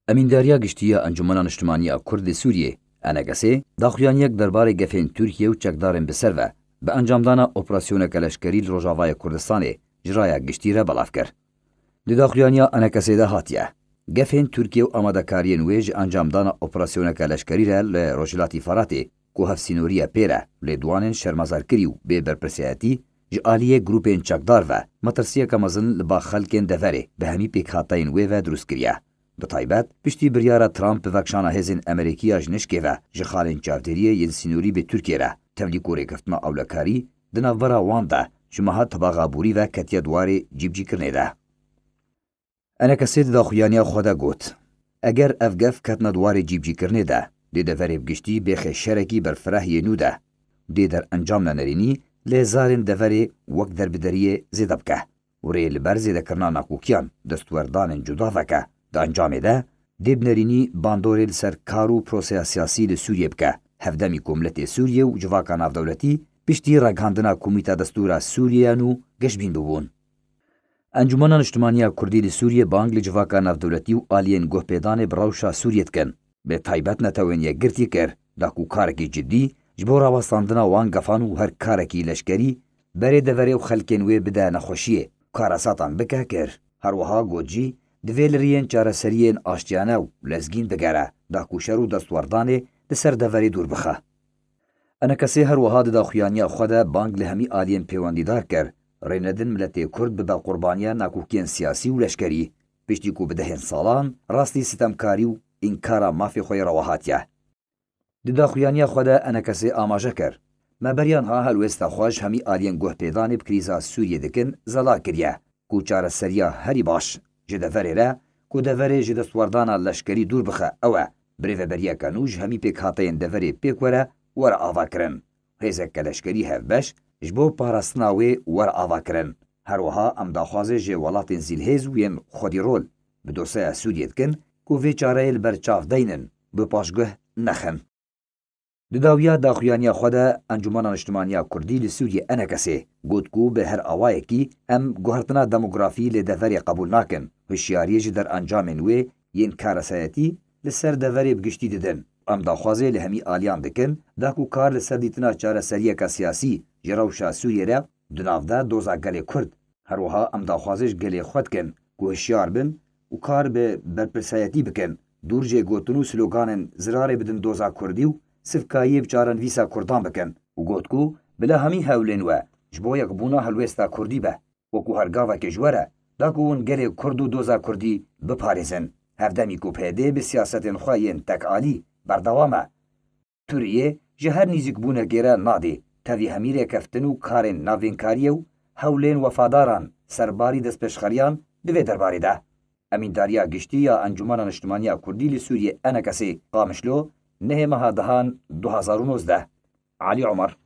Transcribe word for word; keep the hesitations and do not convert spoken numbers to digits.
Emîndariya Giştî ya Encûmena Niştimanî ya Kurd li Sûriyê, ENKSê, daxuyaniyek derbarê gefên Tirkiye û çekdarên bi ser ve, bi encamdana operasyoneke leşkerî li Rojavayê Kurdistanê ji raya giştî re belav kir. Di daxuyaniya ENKSê de hatiye, gefên Tirkiye û amadekariyên wê ji encamdana operasyoneke leşkerî re li Rojhilatî Feratê, ku hevsînorî ye pê re, lê di wanên şermezarkirî û bê berpirsiyayetî ji aliyê grûpên çekdar ve metirsiyeke mezin li ba xelkên deverê bi hemî pêkhateyên wê ve dirust kiriye. Bi taybet, piştî biryara Trump bi vekşana hêzên Amerîkî ya ji nişkê ve ji xalên çavdêriyê yên sînorî bi Tirkiye re, tevlî ku rêkeftina ewlekarî di navbera wan de ji meha Tibaxa Borî ve ketiye di warê cîbicîkirinê de. ENKSê di daxuyaniya xwe de got, eger ev gef ketine di warê cîbicîkirinê de, dê deverê bi giştî bêxe şerekî berfireh yê nû de. Dê derencam nenerînî li hêzarên deverê wek derbideriyê zêde bike û rê li ber zêdekirina nakokiyan destwerdanên cuda veke. Di encamê de dê bi nerînî bandorê li ser kar û proseya siyasî li Sûriyê bike, hevdemî ku miletê Sûriyê û civaka navdewletî piştî ragihandina Komîta Destûra Sûriyê ya nû geşbîn bibûn. Encûmena Niştimanî ya Kurdî li Sûriyê bang li civaka navdewletî û aliyên guhpêdanê bi rewşa Sûriyê dikin. Bi taybet Netewên Yekgirtî kir, da ku karekî cidî ji bo rawestandina wan gefan û her karekî leşkerî berê deverê û xelkên wê bide nexweşiyê, karesatan bike kir. Her wiha got jî, divê li riyên çareseriyên aştiyane û lezgîn bigere, da ku şer û destwerdanê li ser deverê dûr bixe. ENKSê her wiha di daxuyaniya xwe de bang li hemî aliyên pêwendîdar kir, rê nedin miletê Kurd bibe qurbaniya nakokiyên siyasî û leşkerî, piştî ku bi dehên salan rastî sitemkarî û înkara mafê xwe yê rewa hatiye. Di daxuyaniya xwe de ENKSê amaje kir, me beriya niha helwêsta xwe ji hemî aliyên guhpêdanê bi krîza Sûriyê dikin zelal kiriye, ku çareseriya herî baş ji deverê re, ku deverê ji destwerdana leşkerî dûr bixe, ew e, birêveberiyeke nû ji hemî pêkhateyên deverê pêk were, were avakirin. Hêzeke leşkerî hevbeş ji bo parastina wê were avakirin. Her wiha em daxwazê ji welatên zîlhêz û yên xwedîrol bi dosyaya Sûriyê dikin ku vê çareyê li ber çav deynin, bi paşguh nexin. Di dawiya daxuyaniya xwe de Encûmena Niştimanî ya Kurdî li Sûriyê, ENKSê, got ku bi her awayekî em guhertina demografî li deverê qebûl nakin, hişyariyê ji derencamên wê yên karesayetî li ser deverê bi giştî didin. Em daxwazê li hemî aliyan dikin, da ku kar li ser dîtina çareseriyeke siyasî ji rewşa Sûriyê re di nav de doza gelê Kurd. Her wiha em daxwazê ji gelê xwe dikin ku hişyar bin û kar bi berpirsayetî bikin, dûr jê gotin û sloganên zirarê bidin doza Kurdî û sivkayiyê bi çarenivîsa Kurdan bikin û got ku bila hemî hewlên we ji bo yekbûna helwêsta Kurdî be. Wekû her gavekê ji we re da ku hûn gelê Kurd û doza Kurdî biparêzin. Hevdemî ku PYD bi siyasetên xwe yên tekalî berdewam e. Tiriyê ji her nîzîkbûnekê re nadê, tevî hemî rêkeftin û karên navînkariyê û hewlên wefadaran serbarî destpêşxeriyan di vê derbarê de. Emîndariya Giştî ya Encûmena Niştimanî ya Kurdî li Sûriyê, ENKSê, Qamişlo, nehê meha dehan du hazar û nozdeh. Elî Omer.